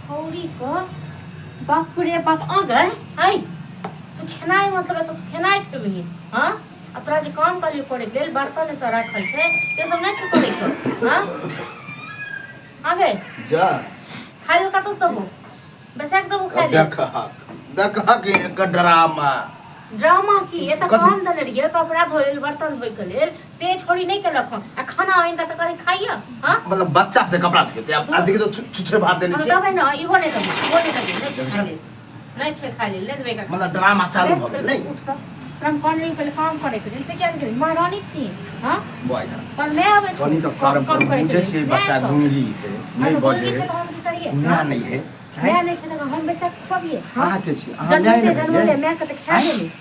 छौरी क बाप रे बाप आ गए हाय तू खेनाइ मतलब तू खेनाइ खेबही हाँ आ तोरा जे काम कहलियो करे के लेल बर्तन एतऽ राखल छै से सब नहि छै करे के हाँ आ गए जा खाइ लेल कतऽ से देबो बैसा के देबो खाइ लेल देखहक देखहक एकर ड्रामा ड्रामा की एतऽ कथी? काम देने रहियै कपड़ा धोए लेल बर्तन धोए के लेल से छोड़ी नहि केलक हँ आ खाना आनि कऽ तऽ कहै खाइया हाँ मतलब बच्चा से कपड़ा धोते आब आ देखियौ तऽ छुछे भात देने हम छियै देबै ने इहो नहि देबै इहो नहि देबै नहि छै खाइ लेल नहि छै खाइ लेल नहि देबै एकरा मतलब ड्रामा चालू भऽ गेल नहि उठ तऽ तोरा हम कहने रहियै पहिले काम करे के लेल से किया नहि केलही महारानी छी हाँ बौआ इधर पर मैं आबै छौ कनी तऽ शर्म काम करू करे के बुझै लेल। छियै मैं बच्चा तऽ- गुंगी है हाँ, नहि तऽ बजै गुंगी है छै तऽ हम की करियै माय नहि है माय नहि छै तऽ हम बैसा के खुअबियै हाँ? अहाँ के छी अहाँ माय जन्मते नहि जन्मले भेलियै माय के तऽ खा गेली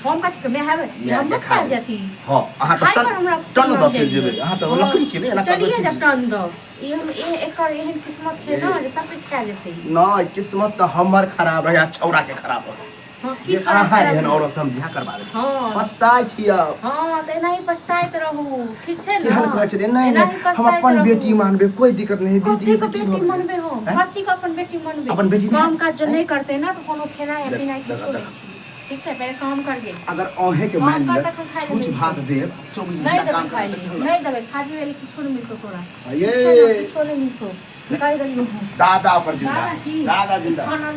हम कथी के माय हेबै माय हमरो के खा खा गेली। जाती हँ अहाँ तऽ खाइ टन पर हमरा टन दऽ चलि जाइए। जेबै अहाँ तऽ हाँ, लकड़ी छियै ने एना चलिए कऽ जा टन दऽ ई हम एकर एहन किस्मत छै ने जे सबके खा जेतै नहि किस्मत तऽ हमर खराब रहै आ छौड़ा के खराब रहै हाँ की जे छौड़ा अहाँ खराब एहन रहै? औरत से हम बियाह करबा देबै हाँ पछताइ छी आब हाँ तऽ एनाही पछताइत रहू ठीक छै ने केहन कहै छलियै नहि एनाही नहि हम पछताइत अपन रहू। बेटी मानबै कोई दिक्कत नहीं बेटी कथी है के तऽ की बेटी भऽ गेलै? मनबे हम हैं? कथी के अपन बेटी मनबे अपन बेटी नहि? काम काज जो नहि करते ना तऽ कोनो खेनाइ देख- पिनाइ देख- किछो नहि देख। छै ठीक छै पहिले काम करियै अगर अहें के काम मान कर लिअ तखन खाइ कुछ लेबै। भात देब 24 नहि घंटा देबै काम खाइ करतै लेल तखन नहि देबै खाय पीबै लेल किछो नहि मिलतौ तोरा ये ठीक छै ने, किछो नहि मिलतौ कहि देलियौ हम दादा पर जिंदा दादा की दादा जिंदा खाना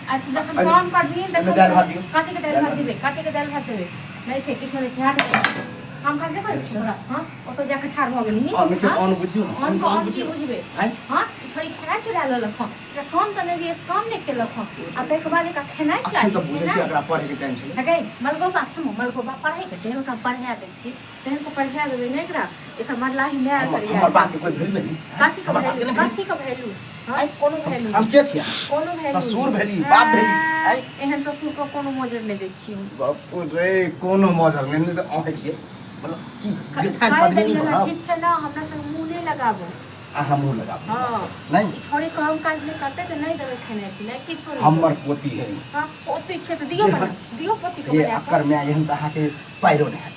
आ तू जखन एहिमे- काम करबिही एहिमे तखन दालि भात दियौ। कथी के दालि भात देबै कथी के दालि भात देबै नहि छै किछो नहि छै हट काम काज नहि करै छौ तोरा हँ ओतऽ जाके ठाढ़ भऽ गेलही अन्न के हँ? अन्न बुझियौ ने अन्न के अन्न की बुझियौ बुझबै आँय? हँ ई छोड़ी खेनाइ चुरा लेलक हँ एकरा काम तऽ नहि रहियै से काम नहि केलक हँ आ ताहिके बाद एकरा खेनाइ अखन चाही तऽ बुझै छियै खेनाइ एकरा पढ़े के टाइम छलै हे गै मलगोबा थमो मलगोबा पढ़ैके टाइम एकरा पढ़ा दै छी तेहन के पढ़ा देबै ने एकरा एकर मरलाही माय हमर करिया हमर बाप के कोई भेलबे नहीं कथी के हमर बाप के वैल्यू नहि कथी के वैल्यू हँ कोनो वैल्यू हम के छियै कोनो वैल्यू ससुर भेली, बाप भेली, आँय? एहन ससुर के कोनो मोजर नहि दै छियै हम। बाप रे कोनो मजर नहि नहि तऽ अहें छियै मतलब की गिरथान खाइ पदवी नहि देलियै ने, बनब ठीक छै ने हमरा संग मुँह नहि लगाबू अहाँ मुँह लगाबू हँ। नहि ई छोड़ी काम काज नहि करतै तऽ नहि देबै खेनाइ पिनाइ किछो नहि हमर पोती है हँ पोती छै तऽ दियौ जे बना दियौ पोती के ये बना कऽ अकर माय एहन तऽ अहाँके पैरो नहि हैत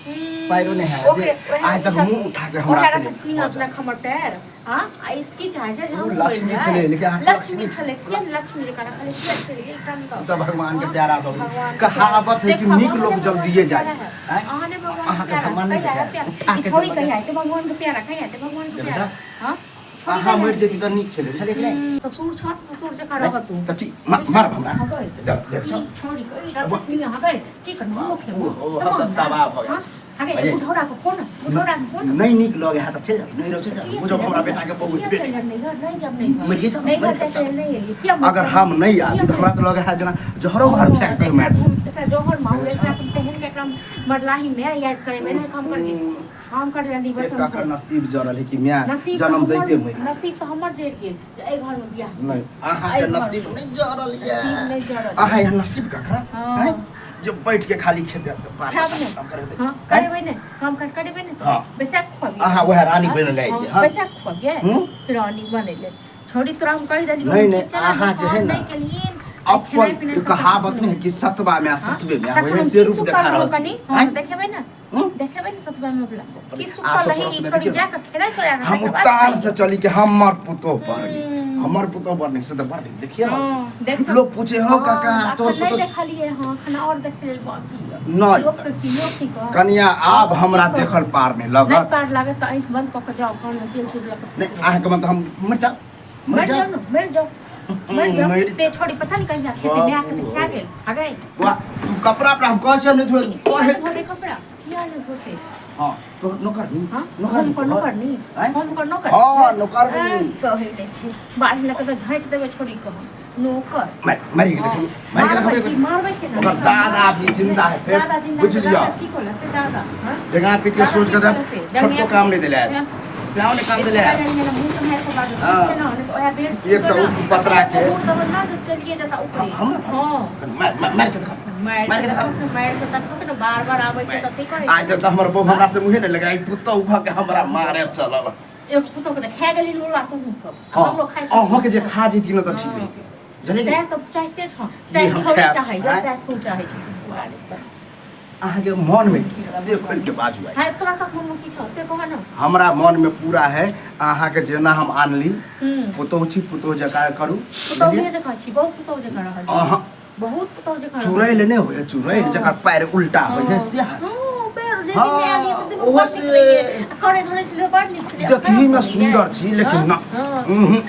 पैरो नहि हैत जे ओकरे ओएह आइ तक मुँह उठा के हमरा ओएह से राक्षसनी अपना हमर पैर हाँ आ ई की चाहै छै जे ओ हम लक्ष्मी छलै, लेकिन अहाँ लक्ष्मी लक्ष्मी छलै किया ने लक्ष्मी जकाँ रखलै किया छलै एकदम तऽ तऽ भगवान के प्यारा भऽ गेलै भगवान के कहावत है कि प्यारा। नीक देखो, लोग अहाँ जल्दिए भगवान के जाए प्यारा है। आँय? अहाँ ने भगवान के अहाँके प्यारा भगवान नहि कहिया है देखायत। प्यारा उठा ई के छोड़ी जबरदस्ती। कहिया है भगवान के प्यारा कहिया है भगवान के देखै प्यारा छह? हाँ छोड़ी अहाँ कहिया मरि है? जेती तऽ नीक छलै बुझलियै कि नहि ससुर छ तऽ ससुर जकाँ रह तू तऽ की मारब हमरा हाँ गई। देख देख ई छोड़ी के ई राक्षसनी हाँ गई। की करबो हम खेबो ओहो, हम तऽ तबाह भऽ गेल। हाँ गई, अरे। बुढ़ौरा को फोन बुढ़ौरा को फोन नहि नीक लगे है तऽ चलि जाउ नहि रहो चलि जाउ बुझब हमरा बेटा के बहुत बेटी मरिए जाउ, मरि जाउ। अगर हम नहि आबी तऽ हमरा तऽ लगे है जेना जहरो भार फेंक के मारि देब। एकरा जहर माहौल एकरा तुम तेहन के एकरा मरलाही में याद करे में नहीं काम कर दे काम कर जल्दी एक बस ककर नसीब जरल है कि माय नसीब जन्म तऽ दैते हमर मरि गेल। नसीब तऽ हमर जरि गेल जे एहि घर में बियाह नहि अहाँके एहि घर- नसीब नहि जरल नसीब यऽ नहि जरल। अहाँ यहाँ नसीब ककरा हँ। हैं? जे बैठ के खाली खेते बाल खायब बच्चा नहि काम करैत हाँ हैं? करेबै नहि काम काज करेबै नहि हाँ। बैसाख खुआबियै अहाँ वएह रानी बनल आइ हाँ, बैसाख खुआबियै हूँ? रानी बनैले छोड़ी तोरा हम कहि देलियौ नहि, हम नहि, कि चल अहाँ जे है हम ना, नहि केलियन आ खेनाइ अपन पिनाइ सब कहावत किछु नहि है कि सतबा में आ सतबे में तखन वही हम से की रूप सुतल देखा रहू रहल कनी छी हम हैं? देखेबै ने हूँ? देखेबै ने सतबा में वला की आसो सुतल रही पड़ोस ई में छोड़ी देखियौ। जा कऽ खेनाइ चोरा कऽ हम तकर बाद उतान खाइ। से चली के हमर पुतोह बड़ नीक हम्म। हमर पुतोह बड़ नीक से तऽ बड़ नीक देखिए रहल हाँ, छी देख लोग पूछे हो काका हाँ, तोहर अखन नहि पुतोह देखलियै हँ अखन आओर देखै लेल बाकी यऽ। नहि। लोक के की लोक की कहत कनिया आब हमरा की कहत? देखल पार नहि नहि लगत पार लागत तऽ आँखि बंद कऽ कऽ जाउ कान मे तेल तेल लऽ कऽ नहि सुति रहू। अहाँके मतलब हम मरि जाउ मरि मरि जाउ जाउ ने मरि जाउ मरि जाउ मरि से छोड़ी पता नहि कहिया खेतै माय के तऽ खा गेल आ गई वाह तू कपड़ा पर हम कहै छियै नहि धोए किया कहे नहि धोते कपड़ा किया नहि धोते हाँ तो नौकर नहीं हाँ नौकर हम कर नौकर नहीं आँय? हम कर नौकर हाँ, नौकर नहीं। कहै नहि छी बाढ़ लऽ कऽ तऽ झाँटि देबै छोड़ी के हम नौकर मारि मारि के देखू मारि के मारबै देखू की मारबै के ओकर दादा भी जिंदा है फेर दादा जिंदा बुझ है, लिअ दादा की कहलक दादा हाँ? डेंगा पीट के दादा सोच की के दे कहलकै? छोटको काम नहीं दिला है से आओ ने काम दिला है हाँ। एक तऽ उ पतरा के- चलिए जाता ऊपरे हमरा हाँ मार मार मार के देखा मारि मारि के देखा मारि के तखनो के बार बार आबै छै तते करै आज तक तऽ हमर बहू हमरा से मुँहे नहि लगा पुतहु भऽ के हमरा मारे चलल एगो पुतहु के तऽ खा गेली लोड़ा तोहूँ सब आ हाँ हमरो खाइ अहाँके जे खा जैती ने तऽ ठीक रहितै बुझलियै सएह तऽ चाहिते छौ की सएह हम छौड़ी खायब, चाहैए आँय? सएह तू चाहै छी बुआ रे। अहाँके मन में की है से खोल के बाजू आइ। हाय तोरा सब मन में की छौ से कह न। हमरा मन में पूरा है अहाँके जेना हम आनली पुतोहु छी, पुतोहु जकाँ करू। पुतोहुए जकाँ छी, बहुत पुतोहु जकाँ रहल। अहाँ बहुत पुतोहु जकाँ रहल। चुड़ैल नहि होइ है, चुड़ैल जकर पैर उल्टा होइ है से अहाँ छी। हँ, पैर जे हाँ, दिन आयल ये तऽ दिन ओहो बड़ नीक से- रहियै। आ करे धरे छलियै, बड़ नीक छलियै। देखही में खराब सुंदर छी लेकिन हाँ, ना। हाँ। उहुं,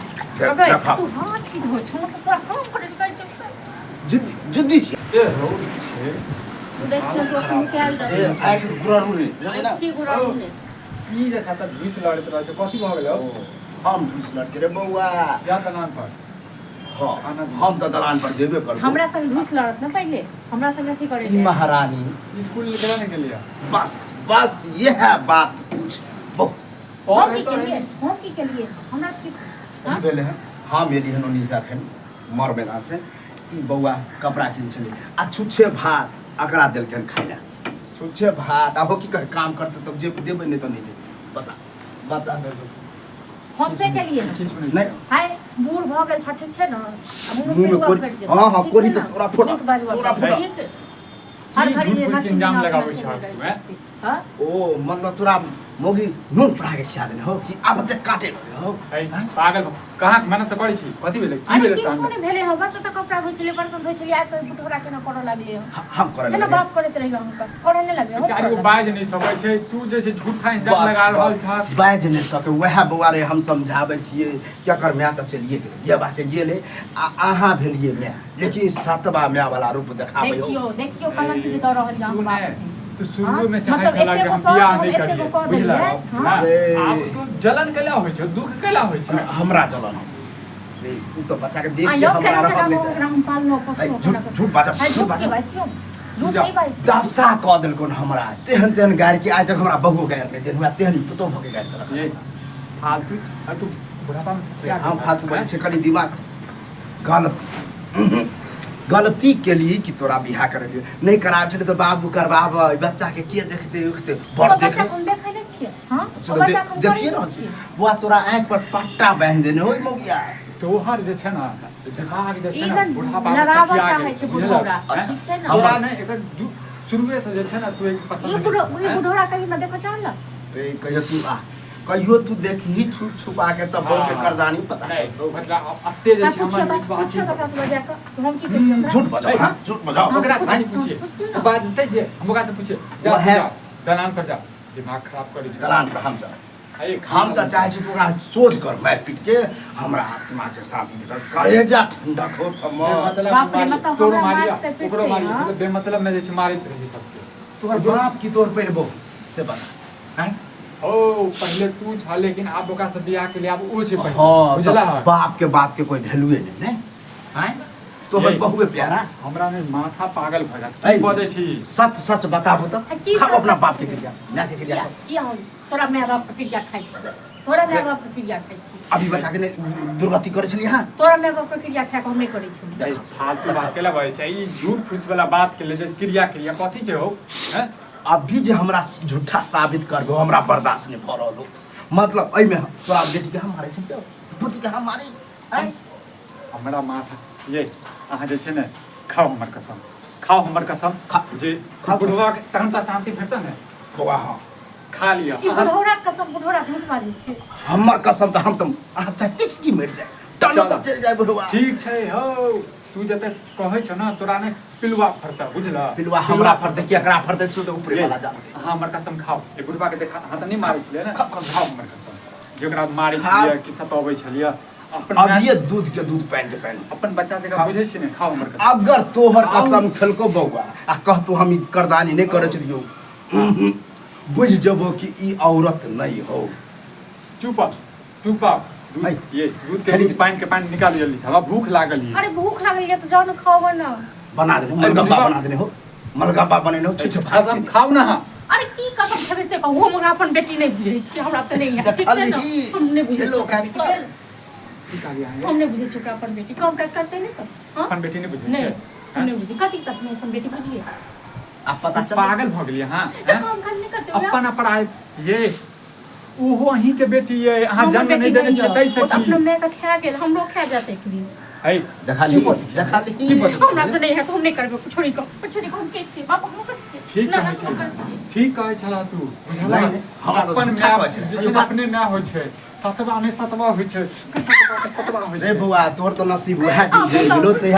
अगै, देखा तू हाथ की धोइ छौ, मतलब तोरा काम करे लए कहै छौ। जिद्दी जिद्दी छी। ए रौद छै। तू देख तू अखन निकालि दे। ए, आँखि गुररू नहि बुझलियै ना। की गुररू नहि? की जे छै तऽ घुसि लड़ैत रहै छै, कथी भऽ गेलै हौ? हम घुसि लड़के रे बौआ। जा दलान पर। हाँ, खाना दियौ। हम तऽ दलान पर जेबे करबो। हमरा संग घुसि लड़त ने पहिले, हमरा संग अथी करे ई महारानी। स्कूल केना नहि गेलियै? बस बस यह बात पूछ बहुत। हम की केलियै? हम की केलियै? हमरा से की की भेलै हन? हम एली हन ओन्नी से अखन मर मैदान से, ई बौआ कपड़ा किन छलै आ छुच्छे भात अकरा देलकै हन खाइ लए, छुच्छे भात। आहो की कहे काम करते तब जे देबै, नहि तऽ नहि देबै। बता बता। हम से केलियै की सुनै नहि। हाय बूढ़ भऽ गेल छ, ठीक छै ने? आ मुँह मुँहमे पिलुआ कोरि- फटि जेतौ, हाँ, हाँ, ठीक कोरि छै तऽ ने? तोरा फोड़ब, नीक बाजबऽ तोरा पड़तौ, फोड़ब। ठीक? हर की घड़ी झूठ जे फूस के नाची इल्जाम नाच लगाबै नाच छह रहै तू, हैं? छी। हाँ? ओ मतलब तोरा मौगी नून फुरा के खिया देने हो कि आब ते काटे लगे हो? है पागल कहाँ मेहनत तऽ करै छी, कथी भेलै, की अरे भेलै किछो तहन? नहि भेलै हँ, बस ओतऽ कपड़ा धोइ छलियै, बर्तन धोइ छलियै, आबि कऽ बुढ़ौरा केना करऽ लागलै हँ। हम करऽ केना लगलियै। बाप करैत रहियै हुनका, करऽ नहि लागलै हम चारि करऽ गो लागलियै। बाजि नहि सकै छै, तू जे छै झूठा इल्जाम बस लगा रहल बस छह। बाजि नहि सके वएह बौआ रे, हम समझाबै छियै कि एकर माय तऽ चलिए गेलै, गेबा के गेलै आ अहाँ भेलियै माय, लेकिन सतबा माय वाला रूप देखाबै हो। देखियौ देखियौ कलंक जे दऽ रहल यऽ तू अहाँके बाप ने से। तू शुरू में चाहे मतलब छला कि एतेगो हम शौक बियाह हम नहि एतेगो करियै, कऽ बुझलक? देलियै, हाँ। हाँ, अरे। आब तू जलन कैला होइ छौ, दुख कैला होइ छौ? हमरा जलन हो रे, उ तऽ बच्चा के देख आ के यौ हमरा केना रहल केना नहि ओकरा जाय। हम पाललहुँ ऐ, पोसलहुँ झूठ केना कऽ। झूठ बाजब, आइ झूठ झूठ की बाजब। बाजै छियौ? झूठ जा। नहि बाजै छियौ। दशा कऽ देलकौन हमरा तेहन तेहन गारि कि आइ तक हमरा बहुओ गारि नहि देन हुआ तेहन ई पुतोह भऽ के गारि देलक। ये फालतू, अरे तू बुढ़ापा में से क्या हम फालतू बजै छै कनि दिमाग। गलती गलती केली कि तोरा बियाह करेलियो, नहि कराबै छलै तऽ बाबू करबाबै, बच्चाके के देखतै उखतै बड़ ओ देख। बच्चा के हम देखै नहि छियै, हाँ? से ओ तऽ बच्चा के हम देखिए करै रहल नहि छी छियै। बौआ, तोरा आँखि पर पट्टा बान्हि देने हो मौगिया। तोहर जे छै ने दिमाग जे ई छै ने ने बुढ़ापा में लड़ाबऽ सठिया चाहै गेल छै बुझलक? बुढ़ौरा, हैं? ठीक छै ने? तोरा ने एकर शुरुए से जे छै ने तू एक पसंद ई नहि बुढ़ो छौ, ई हैं? बुढ़ौरा कहियो ना देखऽ चाहल? रे कहियो तू आ, कहियो तू देखही छुप छुपा के तब बहु के हाँ। करदानी पता नहीं, चलतौ। मतलब अब अत्ते जे हाँ, छै पूछिए हमर बस, विश्वासी पूछिए ओकरा से बजा कऽ, हम की करियै ओकरा? झूठ बजाओ, हाँ झूठ बजाओ। हाँ, ओकरा से पूछ- नहीं पूछिए, पूछतियौ ने। ओ बात देतै जे हम ओकरा से पूछिए। जा वएह- जा दलान पर जा, दिमाग खराब करै छै। दलान पर हम जा। अरे, खाना हम तऽ चाहै छी तू ओकरा सोच कर मारि पीट के हमरा आत्मा के शांति भेटत, करेजा ठंडक हो हमर। बेमतलब बाप रे, मारी, मतलब तोरो हमरा मारिया, मारतै, ओकरो पिटतै, मारिया, हाँ? मतलब बेमतलब में जे छै मारैत रहै छै सबके। तोहर बाप की तोहर पहिले बहु से बता, आँय? ओ पहिले तू छह, लेकिन आब ओकरा से बियाह के लिए आब ओ छै पहिले। हाँ, बुझला? तऽ बाप के बात के कोई वैल्यूए नहीं ने, आँय? तोहर ये। बहुए प्यारा। हमरा ने माथा पागल भऽ जायत। ऐ, की बजै छी? सच सच बताबू तऽ आ की खाओ सच अपना सच बाप के बतेबै? क्रिया, माय के क्रिया किया खाओ। किया हम तोरा माय बाप के क्रिया खाइ छी? तोरा माय बाप के क्रिया खाइ छी? अभी बच्चा के नहि दुर्गति करै छलियै अहाँ। तोरा माय बाप के क्रिया खाए कऽ हम नहि करै छी। ऐ, फालतू बात केला बजै छै? ई झूठ फूस वाला बात के ले जे क्रिया क्रिया कथी छै हौ, हैं? अभी जे हमरा झूठा साबित करबो हमरा बर्दाश्त नहीं भऽ रहल हो। मतलब एहिमे तोरा बेटी के हम मारै छियै, पुत्री के हम मारै, आँय? हमरा माथा ये अहाँ जे छै ने खाउ हमर कसम, खाउ हमर कसम जे खाउ। बुढ़वा के तहन तऽ शांति भेटतै ने। बौआ हाँ खा लिअ। ई बुढ़ौरा के कसम, बुढ़ौरा झूठ बाजै छै। हमर कसम तऽ हम तऽ अहाँ चाहते छी कि मरि जाए टन चल। तऽ चलि जाए बुढ़वा। ठीक छै हौ, तू जते कहै छौ ने तोरा ने पिलुआ फड़तै, बुझलह? पिलुआ हमरा फड़तै कि एकरा फड़तै से तऽ ऊपरे वाला जानतै। अहाँ हमर कसम खाउ, ए बुढ़वा के देखा अहाँ तऽ नहि मारै छलियै ने? खाउ, खाउ। खाउ हमर कसम जे ओकरा मारै खाउ। छलियै कि सताबै छलियै अपन अभिये दूध के दूध पानि के पानि। अपन बच्चा जकाँ खाउ। बुझै छी ने, खाउ हमर कसम। अगर तोहर खाउ। कसम खेलको बौआ आ कहतो हम ई करदानी नहि करै छलियौ, बुझि जेबो कि ई औरत नहि हो। चुप चुप दूध ऐ, ये दूध के खाली- दूध पानि के पानि निकाल जल्दी से, हमरा भूख लागल ये। अरे भूख लागल ये तऽ जाउ ने खाओ ने। बना देने मलगप्पा, बना देने हो मलगप्पा बनेने हो छुछ भात कसम के। खाउ ना अहाँ। अरे की कसम खेबै से कहू, हम ओकरा अपन बेटी नहि बुझै छियै, हमरा तऽ नहि है, ठीक छै ने? देखलही, हम नहि बुझै हेलो, छियै काज अपन पर। बेटी। की कहलियै अहाँ ये? हम नहि बुझै छियै ओकरा अपन बेटी, काम काज करतै नहि तऽ, हाँ? अपन बेटी नहि बुझै नहि, छियै? हम नहि बुझै, कथी के अपन बेटी बुझियै? आ पता चल पागल भऽ गेलियै अहाँ, तऽ हैं? काम काज नहि करतै ओकरा? अपन अपराध ये ओहो अहीं के बेटी ये, अहाँ हमर जन्म बेटी नहि देने छियै यऽ। ताहि से ओ तऽ की? अपना माय के खा गेल, हमरो खा जात एक दिन। है देखा ली की बजै छै? देखा ली की बजै छै? हमरा तऽ नहि हैत, हम नहि करबै, कुछो नहि कहब, कुछो नहि कहब, हम के छियै बाप, हम के छियै? ठीक ना, कहै ना, छै, हम के छियै? ठीक कहै छला तू, बुझला? नहि, नहि, हमरा तऽ अपन झूठा माय कहै छलै। जे छै ने, अपने माय होइ छै, सतबा नहि सतबा होइ छै, सतबा के सतबा होइ रे छै। बौआ, तोहर तऽ नसीब उएह दिन गेलो तऽ।